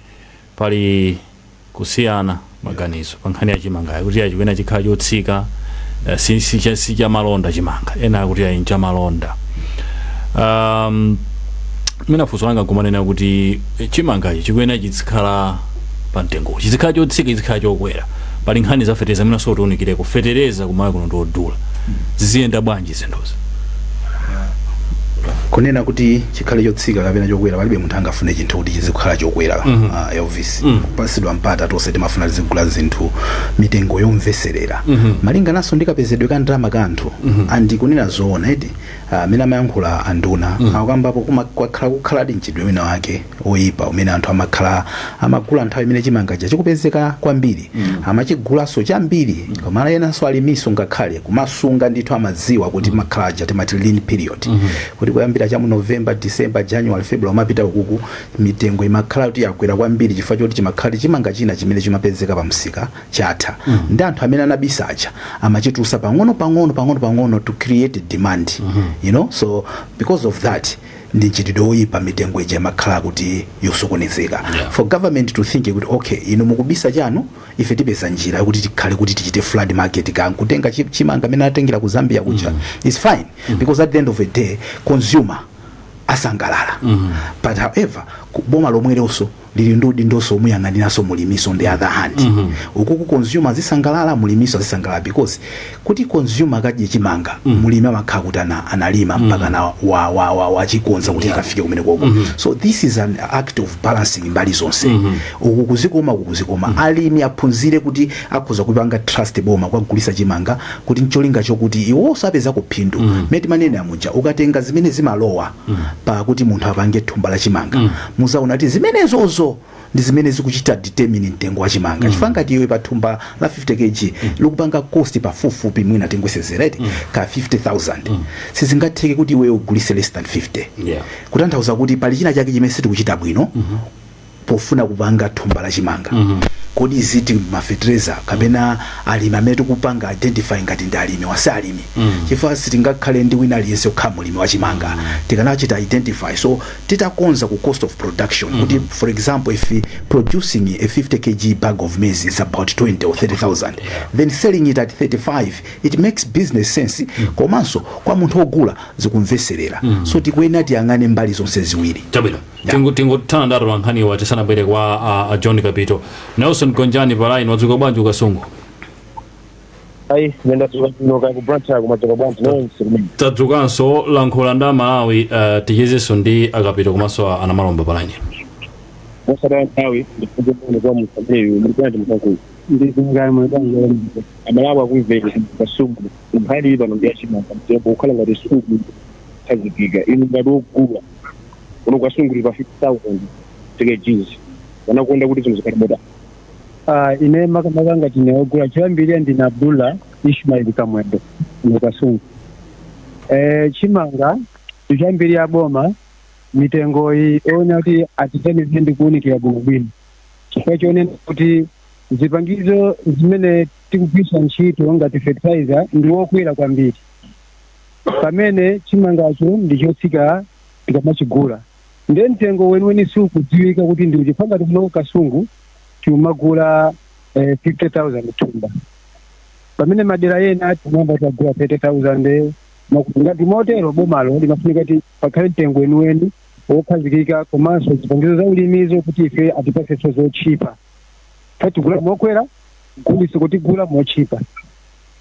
pali kusiyana maganizo pa nkhani ya chimangayo, kuti achikwena chikhala chotsika, si chamalonda chimanga, ena akuti ayi nchamalonda. Mwina funso langa nkumanena kuti chimangachi chikuyenera chizikhala pa mtengo, chizikhala chotsika, chizikhala chokwera? Pali nkhani za fetereza, mwina so tiunikireko. Fetereza kumalawi kuno ndiodula, ziziyenda bwanji zinthuzi? Kunena kuti chikhale chotsika kapena chokwera, palibe munthu angafune chinthu kuti chizikhala chokwera. Elvis, kupasidwa mpata, tonse timafuna tizigula zinthu mitengo yomveserera, malingananso ndi kapezedwe ka ndalama ka anthu. And kunena zoona eti, amene amayankhula anduna akukambapo, kwakhala kukhaladi mchitidwe wina wake oyipa umene anthu amakhala amagula nthawi imene chimanga chikupezeka kwambiri, amachigulanso chambiri. Koma enanso alimiso ngakhale kumasunga ndithu, amadziwa kuti makhala aja timati lean period, kuti kuyambira cha mu November, December, January, February umapita ukuku, mitengo imakhala kuti yakwera kwambiri chifukwa choti chimakhala chimanga china chimene chimapezeka pa msika chatha, ndi anthu amene anabisa aja amachitulutsa pang'ono pang'ono pang'ono pang'ono to create demand. So because of that, ndi mchitidwe woyipa, mitengo ija imakhala kuti yosokonezeka. For government to think kuti okay, inu mukubisa chanu, ife tipeza njira yokuti tikhale kuti tichite flood market, kankutenga chimanga amene atengera ku Zambia kuja, is fine, because at the end of the day consumer asangalala. But however, boma lomweronso lili ndi udindonso omuyang'aniranso mulimiso. On the other hand, ukuku consumer azisangalala, mulimiso azisangalala, because kuti consumer akadye chimanga, mulimi amakhala kuti analima mpaka na wachikonza kuti ikafike kumene koko. So this is an act of balancing mbali zonse, uku kuzikoma, uku kuzikoma. Alimi aphunzire kuti akhoza kupanga trust boma kwagulisa chimanga, kuti ncholinga chokuti iwonso apeza kuphindu. Mmene timanena muja, ukatenga zimene zimalowa pakuti munthu apange thumba la chimanga, muzaona kuti zimenezozo ndi zimene zikuchita determine mtengo wa chimanga, chifukwa ngati iwe pa thumba la 50 kg likupanga cost pafupifupi, mwina tingwesezera eti, ka 50,000, sizingatheke kuti iwe ugulise less than 50. Kutanthauza kuti pali china chake chimene sitikuchita bwino pofuna kupanga thumba la chimanga. Kodi ziti mafetereza kapena alimi amene tikupanga identify ngati ndi alimi wase alimi? Chifukwa sitingakhale ndi wina aliyense kukhala mulimi wa chimanga. Tikanachita identify, so titakonza ku cost of production kuti, for example, if producing a 50 kg bag of maize is about 20 or 30,000, then selling it at 35, it makes business sense, komanso kwa munthu ogula zikumveserera. So tikuyenera tiyang'ane mbali zonse ziwiri. Chabwino. Tingothana ndatu pa nkhaniwa tisanabwere kwa John Kapito. Nelson Gonjani pa line, wadzuka bwanji ukasungu? Ayi, ndadzuka bwino ka ku Blantyre, kumadzuka bwanji nonse kumene? Tadzukanso. Lankhula nda Malawi, tichezenso ndi akapito komanso anamalomba pa line. Mosataya nthawi, ndifunze mone kwa munthu ameneyu. Muli bwanji, mkankulu? Ndizingani. Amalawi akumvera Kasungu. Nkhani pano ndi yachimanga, mtengo kukhala ngati suku khazikika. Inu ngati wogula kuno Kasungu pa 50,000 kgs, wanakonda kuti zinthu zikhale bota? Ine makamaka ngati neogula, choyambirira ndine Abdullah Ishmael Kamwendo kuno Kasungu. Chimanga choyambirira, boma mitengo iyi ona kuti atithandize ndi kuwunikira bwinobwino, chifukwa chonena kuti zipangizo zimene tikugwiritsa ntchito ngati fertilizer ndi wokwera kwambiri, pamene chimangacho ndi chotsika tikamachigula. Ndiye mtengo weniweni sukudziwika kuti ndi uchi. Ngati kuno Kasungu tikumagula 50,000 thumba, pamene madera ena timayamba tagula 30,000. Ngati motero bomalo limafunika kuti pakhale mtengo weniweni wokhazikika, komanso zipangizo za ulimizo kuti ife atipasenso zotchipa. Tigula mokwera, kuliso kutigula motchipa.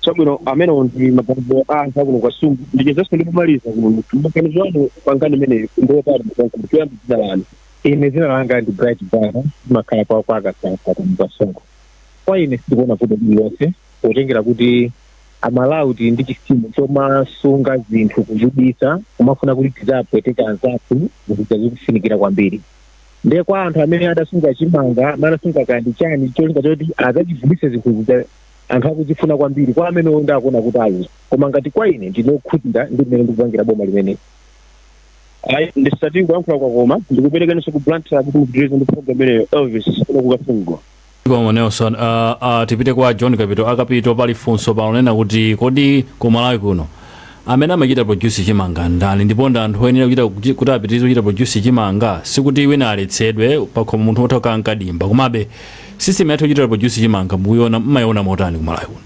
Chabwino, amenewo ndi maganizo a anthu akuno Kasungu. Ndichezenso ndikumaliza kuno, maganizo anu pa nkhani imeneyi ndiotani, mkankulu? Choyamba, dzina lanu? Ine dzina langa ndi Bright Bana, ndimakhala kwa Akasaka kuno Kasungu. Kwa ine sindikuona vuto lililonse, potengera kuti Amalawi tili ndi chisimu chomasunga zinthu, kuzibisa, kumafuna kuti tidzapweteka anzathu zija zikufunikira kwambiri. Ndiye kwa anthu amene adasunga chimanga, amene adasunga kandi chani, cholinga choti adzachivulise zinthu zija anthu akuzifuna kwambiri, kwa amenewo ndakuona kuti aluza. Koma ngati kwa ine, ndinokhutira ndi mmene ndikupangira boma limeneli. Ayi, ndisati kuyankhula kwakoma, ndikuperekenso ku Blantyre kuti mupitirize ndi program imeneyo. Elvis, kuno ku Kasungu. Koma Nelson, tipite kwa John Kapito. Akapito, pali funso panonena kuti kodi ku Malawi kuno amene amachita produce chimanga ndani, ndipo ndi anthu oyenera kuchita kuti apitirize kuchita produce chimanga? Sikuti wina aletsedwe, pakhomo munthu wotha kukhala nkadimba, komabe system yathu yochitira produce chimanga mukuiona, mmayiona motani ku Malawi kuno?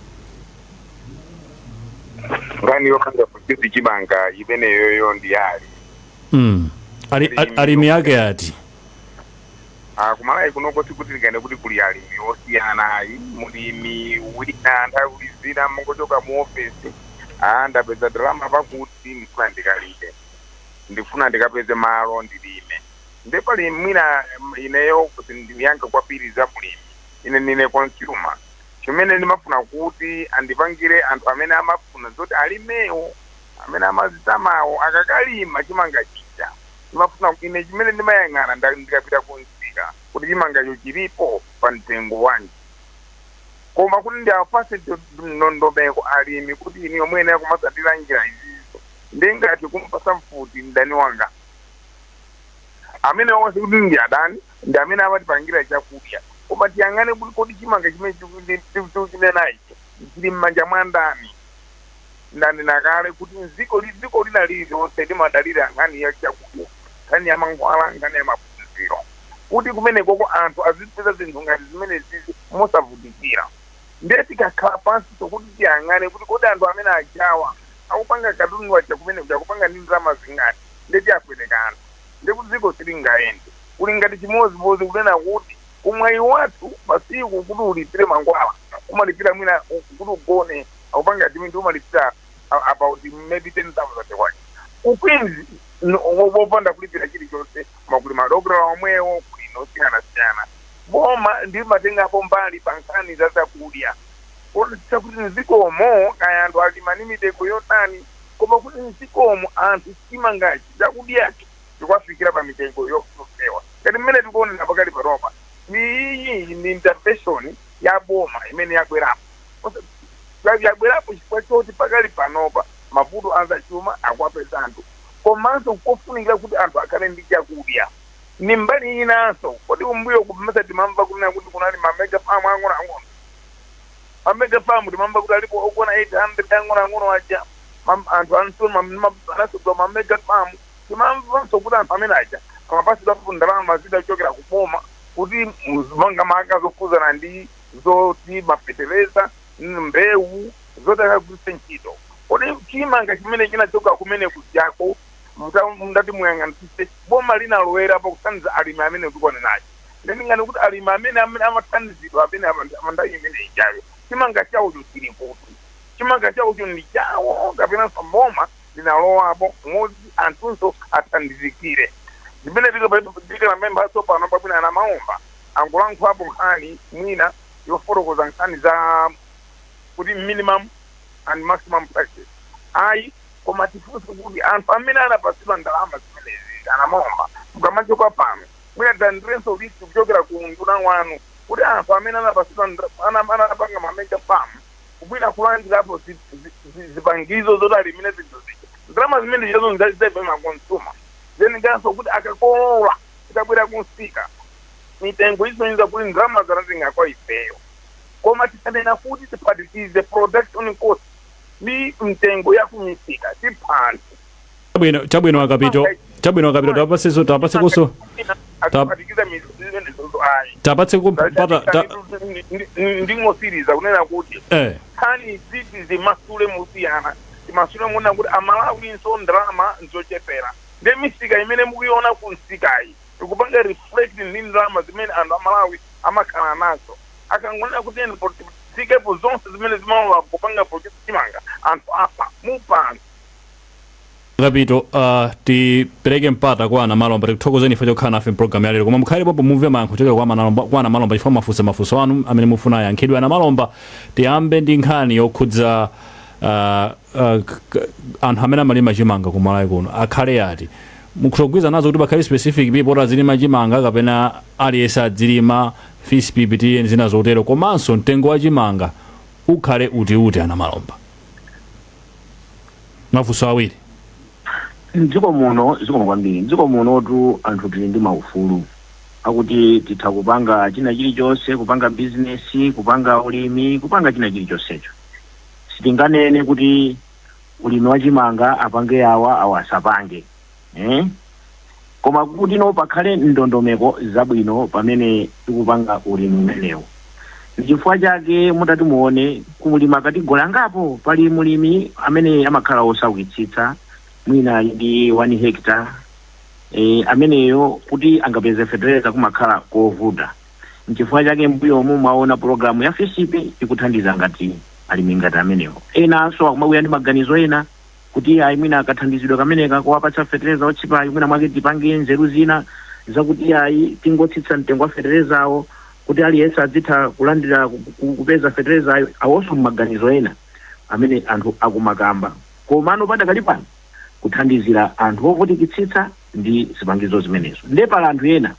Nkhani yopanga produce chimanga imeneyoyo ndi ali Alimi ake ati? Ah, kumalawi kunoko sikuti tikane kuti kuli alimi osiyana, ayi. Mulimi wina nthawi zina mongochoka mu ofesi, ah, ndapeza ndalama pakuti ndifuna ndikalime. Ndifuna ndikapeze malo ndilime. Nde pali mwina ineyo kuti ndiyankhe kwambiri za mulimi, ine ndine consumer. Chimene ndimafuna kuti andipangire anthu amene amafuna zoti alimewo, amene amazitamawo, akakalima chimanga chija, ndimafuna ine chimene ndimayang'ana ndikapita kumsika kuti chimangacho chilipo pa mtengo wanji. Koma kuti ndiapase ndondomeko alimi kuti ine omwene akumasatira njira izizo, ndingati kumpasa mfuti mdani wanga amene onse kuti ndi adani, ndi amene amatipangira chakudya. Koma tiyang'ane kuti kodi chimanga chimene tikuchinenachi chili m'manja mwa ndani? Ndanena kale kuti dziko lina lililonse limadalira nkhani ya chakudya, nkhani ya mankhwala, nkhani ya maphunziro, kuti kumenekoko anthu azipeza zinthu ngati zimene zizi mosavutikira. Ndiye tikakhala pansi tokuti tiyang'ane kuti kodi anthu amene ajawa akupanga katundu aja kumene kuja akupanga ndi ndalama zingati, ndiye tiyapweteka anthu, ndiye kuti dziko silingayende. Kuli ngati chimodzimodzi kunena kuti kumwayi wathu masiku kuti ulipire mankhwala, umalipira mwina kuti ugone akupanga admit, umalipira about maybe 10,000 kwacha. Ku Queens wopanda kulipira chilichonse, makuli madokotala omwewo kuli osiyanasiyana. Boma ndimatengapo mbali pa nkhani za zakudya kuonetsetsa kuti mdzikomo kaya anthu alima ndi mitengo yotani, koma kuti mdzikomo anthu chimangachi, chakudyachi, chikuwafikira pa mitengo yofewa ngati mmene tikuonera pakali panopa. Iyi ndi intervention ya boma imene yabwerapo. Yabwerapo chifukwa choti pakali panopa mavuto azachuma akuwapeza anthu, komanso kofunikira kuti anthu akhale ndi chakudya. Ni mbali inanso, kodi kumbuyo kumesa timamva kunena kuti kunali ma mega farm ang'onoang'ono? Ma mega farm timamva kuti alipo okwana 800 ang'onoang'ono aja. Anthu anasodwa ma mega farm. Timamvanso kuti anthu amene aja amapasidwapo ndalama zidachokera kuboma kuti makamaka zokhuzana ndi zoti mafetereza, mbewu zoti akagwiritse ntchito. Kodi chimanga chimene chinachoka kumene kujako, mundati muyang'anitsitse, boma linalowerapo kuthandiza alimi amene tikuonenacho? Ndingani kuti alimi amene amathandizidwa amene amanthawi imene ijayo, chimanga chawocho chili kuti? Chimanga chawocho ndi chawo kapenanso boma linalowapo moti anthunso athandizikire? Zimene tikanapemphaso pano pabwino, ana maomba angolankhulapo nkhani mwina yofotokoza nkhani za kuti minimum and maximum prices, ayi, koma tifunse kuti anthu amene anapasidwa ndalama zimenezi, anamaomba, mukamachoka pano mwina tilandirenso list kuchokera ku nduna wanu kuti anthu amene anapasidwa anapanga ma mega farm kubwina kulandirapo zipangizo zoti alimire zinthu zija, ndalama zimene zichazo nzaife ma consumer. Then nganso kuti akakolola, tikabwera kunsika, mitengo isonyeza kuti ndalama zanatenga kwa ifeyo. Koma tikanena kuti tiphatikize production cost ndi mtengo ya kumisika, tipha anthu. Chabwino, chabwino akapito, chabwino akapito, tapatsekonso Akuphatikiza zimenezozo, ayi. Tapatseko mpata Ndingosiriza kunena kuti nkhani ziti zimasule musiyana, timasule muona kuti Amalawinso ndalama nzochepera, ndi misika imene mukuiona ku msikayi ikupanga reflect ndi ndalama zimene anthu Amalawi amakhala nazo. Akangonena kuti eni tikepo zonse zimene zimalowa kupanga produce chimanga, anthu afa, mupha anthu. Kapito, tipereke mpata kwa Anamalomba. Tikuthokozeni ife chokhala nafe mpulogalamu ya lero, koma mukhale popo mumve mayankho kuchokera kwa Anamalomba, chifukwa mafunso mafunso anu amene mufuna ayankhidwe. Anamalomba, tiyambe ndi nkhani yokhudza anthu amene amalima chimanga ku Malawi kuno akhale ati. Mukutogwiza nazo kuti pakhale specific people oti azilima chimanga kapena aliyense adzilima, FISP ndi zina zotero, komanso mtengo wa chimanga ukhale utiuti? Anamalomba, mafunso awiri. Mdziko muno, zikomo kwambiri, mdziko munotu anthu tili ndi maufulu akuti titha kupanga china chilichonse, kupanga bizinesi, kupanga ulimi, kupanga china chilichonsecho. Sitinganene kuti ulimi wachimanga apange awa, awa asapange, eh? Koma kuti no pakhale ndondomeko zabwino pamene tikupanga ulimi umenewu. Ndichifukwa chake mutati muone kumulima category angapo, pali mulimi amene amakhala osaukitsitsa, mwina ali ndi 1 hectare, ameneyo kuti angapeze fertilizer kumakhala kovuta. Nchifukwa chake mbuyomu mwaona pologalamu ya FISP ikuthandiza ngati alimi ngati amenewo. Enanso akumabwera ndi maganizo ena. Kuti ayi, mwina akathandizidwe kameneka kuwapatsa fetereza otchipayo, mwina mwake tipange nzeru zina zakuti ayi, tingotsitsa mtengo wa feterezawo kuti aliyense adzitha kulandira kupeza feterezayo. Awonso mmaganizo ena amene anthu akumakamba, komano padakali pano kuthandizira anthu ovutikitsitsa ndi zipangizo zimenezo. Nde pala anthu ena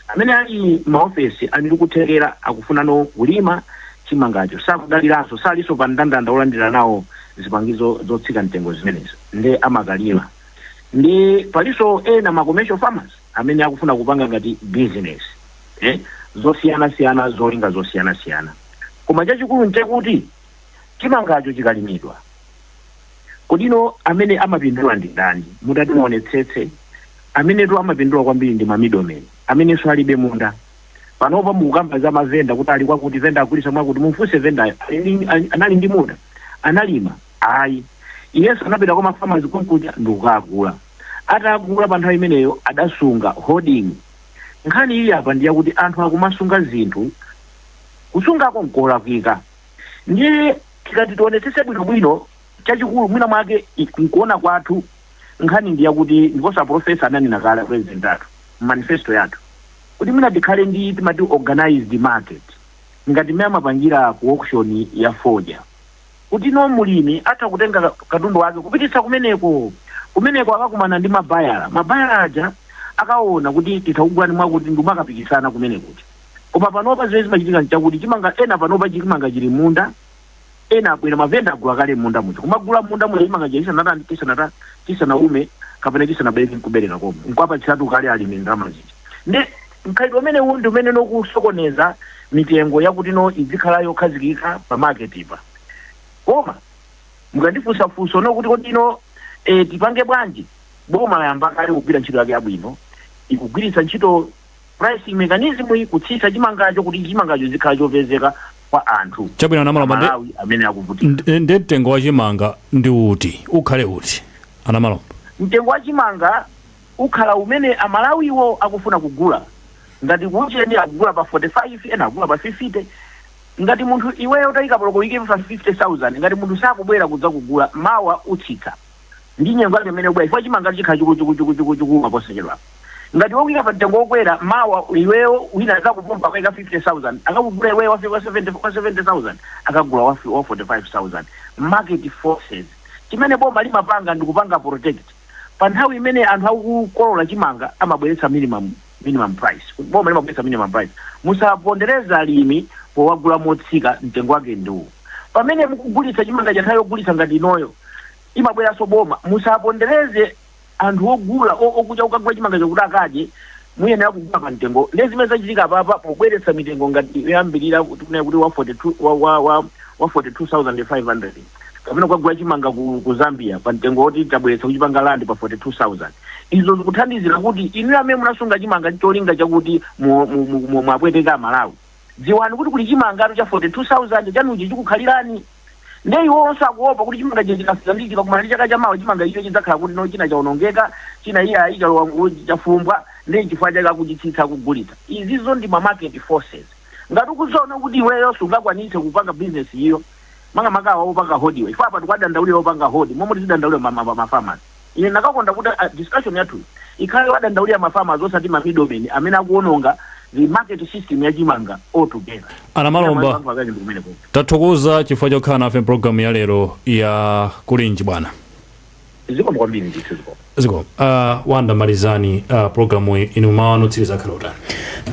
amene ali maofesi, ali ndi kuthekera, akufunano kulima chimangacho, sakudaliranso, salinso pa mndandanda olandira nawo zipangizo zotsika mtengo zimenezo, nde amakalima. Ndi palinso ena ma commercial farmers amene akufuna kupanga ngati business, zosiyanasiyana, zolinga zosiyanasiyana. Koma chachikulu nchakuti chimangacho chikalimidwa, kodino amene amapindula ndi ndani? Mutati muonetsetse, amenetu amapindula kwambiri ndi ma middlemen amenenso alibe munda. Panopa mukukamba za mavenda kuti ali kwakuti, venda agulisa mwakuti. Mumfunse vendayo, anali ndi munda? Analima? Ayi, iyenso anapita kwa mafarmers konkuja ndikukagula. Atagula, pa nthawi imeneyo adasunga, holding. Nkhani ili apa ndiyakuti anthu akumasunga zinthu, kusungako nkolakwika. Ndiye tikati tionetsetse bwinobwino, chachikulu mwina mwake nkuona kwathu, nkhani ndiyakuti, ndiponso aprofesa ananena kale, president athu manifesto yathu, kuti mwina tikhale ndi timati organized market ngati mmene amapangira ku auction ya fodya, kuti no mulimi atha kutenga katundu wake kupititsa kumeneko. Kumeneko akakumana ndi mabayala, mabayala aja akaona kuti titha kugulani mwakuti, ndimakapikisana kumene kuti. Koma panopa zimene zimachitika nchakuti chimanga ena panopa chimanga chili munda, ena abwera mavenda, agula kale munda muja, kumagula munda muja chimanga chisanatani, chisanaume kapena chisanabereke nkubereka komwe, nkwapatsiratu kale alimi ndalama zija. Ndi mkhalidwe umene uwu ndi umene nokusokoneza mitengo yakuti no izikhala yokhazikika pa market pa. Koma mukandifunsa funso no kuti kodino tipange bwanji, boma layamba kale kugwira ntchito yake yabwino, ikugwiritsa ntchito pricing mechanism iyi kutsitsa chimangacho kuti chimangacho zikhala chopezeka kwa anthu Chabwino, Anamalomba, Amalawi amene akuvutika. Ndi mtengo wa chimanga ndi uti, ukhale uti, Anamalomba? Mtengo wa chimanga ukhala umene Amalawiwo akufuna kugula. Ngati kucheni akugula pa 45, ena akugula pa 50. Ngati munthu iweyo utayika poloko uyike pa 50,000, ngati munthu sakubwera kudza kugula, mawa utsitsa ndi nyengo yake imene ubwera, chifukwa chimanga chikhala chikuchikuchikuchikuchikuma posachedwapa. Ngati wokuyika pa mtengo wokwera, mawa iweyo wina akakupompa akayika 50,000, akakugula iweyo wa 70 wa 70,000, akagula wa 45,000. Market forces. Chimene boma limapanga ndikupanga protect pa nthawi imene anthu akukolola chimanga, amabweretsa minimum price. Boma limabweretsa minimum price: musapondereza alimi powagula motsika, mtengo wake ndiwo. Pamene mukugulitsa chimanga cha nthawi yogulitsa ngati inoyo, imabweranso boma: musapondereze anthu ogula okuja kukagula chimanga chokuti akadye, muyenera kugula pa mtengo. Ndi zimene zachitika papa pobweretsa mitengo ngati yoyambirira, kuti kunena kuti wa 42 wa 42,500 kapena kukagula chimanga ku Zambia pa mtengo woti tabweretsa kuchipanga land pa 42,000. Izo zikuthandizira kuti inu amene munasunga chimanga cholinga chakuti mwapweteka Amalawi, dziwani kuti kuli chimangatu cha 42,000 chanuchi chikukhalirani. Nde iwonso akuopa kuti chimanga ichi chikafika ndi chikakumana ndi chaka chamawa, chimanga icho chidzakhala kuti no china chaonongeka, china iyayi chalowa chafumbwa. Ndi chifukwa chake akuchitsitsa kugulitsa. Izizo ndi ma market forces. Ngati ukuziona kuti iweyo sungakwanitse kupanga business iyo, makamaka awa opanga hoard iwe, chifukwa apa tikuwadandaulira opanga hoard momwe tizidandaulira ma farmers. Ine ndakakonda kuti discussion yathu ikhale wadandaulira ma farmers, osati ma middlemen amene akuononga the market system ya chimanga altogether. Anamalomba, Anthu akake ndi kumeneko. Tathokoza chifukwa chokhala nafe mpulogalamu ya lero ya Kulinji, bwana. Zikomo kwambiri ndithu, zikomo. Ziko Wanda, malizani programu iyi. Inu mawu anu otsiriza akhala utani?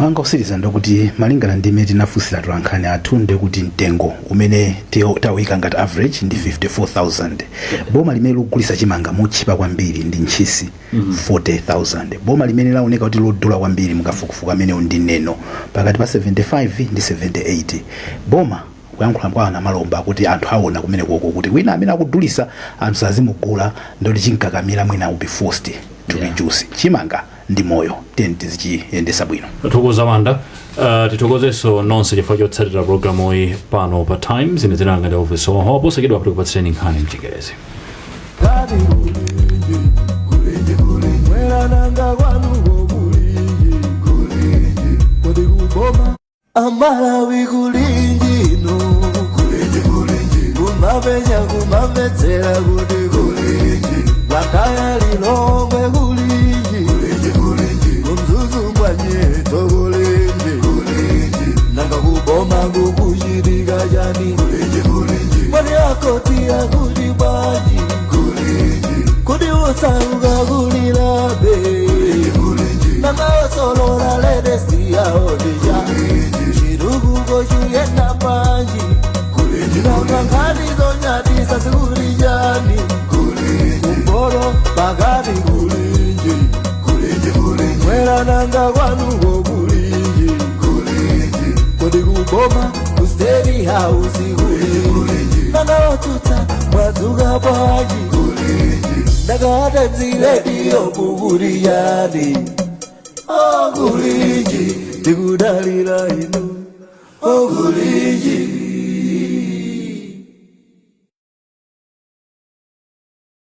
Manga osiriza ndikuti malingana ndi imene tinafunsira tolankhani athu, ndikuti mtengo umene tawika ngati average ndi 54,000. Boma limene likugulisa chimanga motchipa kwambiri ndi Ntchisi, 40,000. Boma limene laoneka kuti lodula kwambiri mukafukufuku amenewo ndi Neno, pakati pa 75 ndi 78. Boma, kuyankhula kwa Anamalomba kuti anthu aona kumene koko kuti wina amene akudulisa anthu sazimugula, ndoti chinkakamira mwina will be forced to reduce. Chimanga ndi moyo, tiyeni tizichiyendesa bwino. Tathokoza, Wanda. Tithokozenso nonse chifukwa chotsatira programu iyi pano pa Times. Ine dzina langa ndi Elvis Hoho. Posachedwa tikupatsireni nkhani mchingerezi. Kani kulinji, kulinji, kulinji, mwerananga kwanuko kulinji, kulinji, kodi kuboma Amalawi kulinji ino, kulinji, kulinji, kumapenya kumamvetsera kuti kulinji. Blantyre, Lilongwe kulinji, kuMzuzu kwanyetso kulinji, nanga kuboma kukuchitika chani? Mwani akoti akuti bwanji? Kodi osauka kulilabe? Nanga osolola ledesi yaodija chitukuko chiyenda bwanji? Nanga nkhani zonyadisa zikuli chani? Kumpoto, pakati kulinji, mwera nanga kwanuko kulinji? Kodi kuboma ku State House kulinji? Nanga otsutsa mwadzuka bwanji? Nanga Times Radio kukuli chani? Okulinji, tikudalira inu. Okulinji.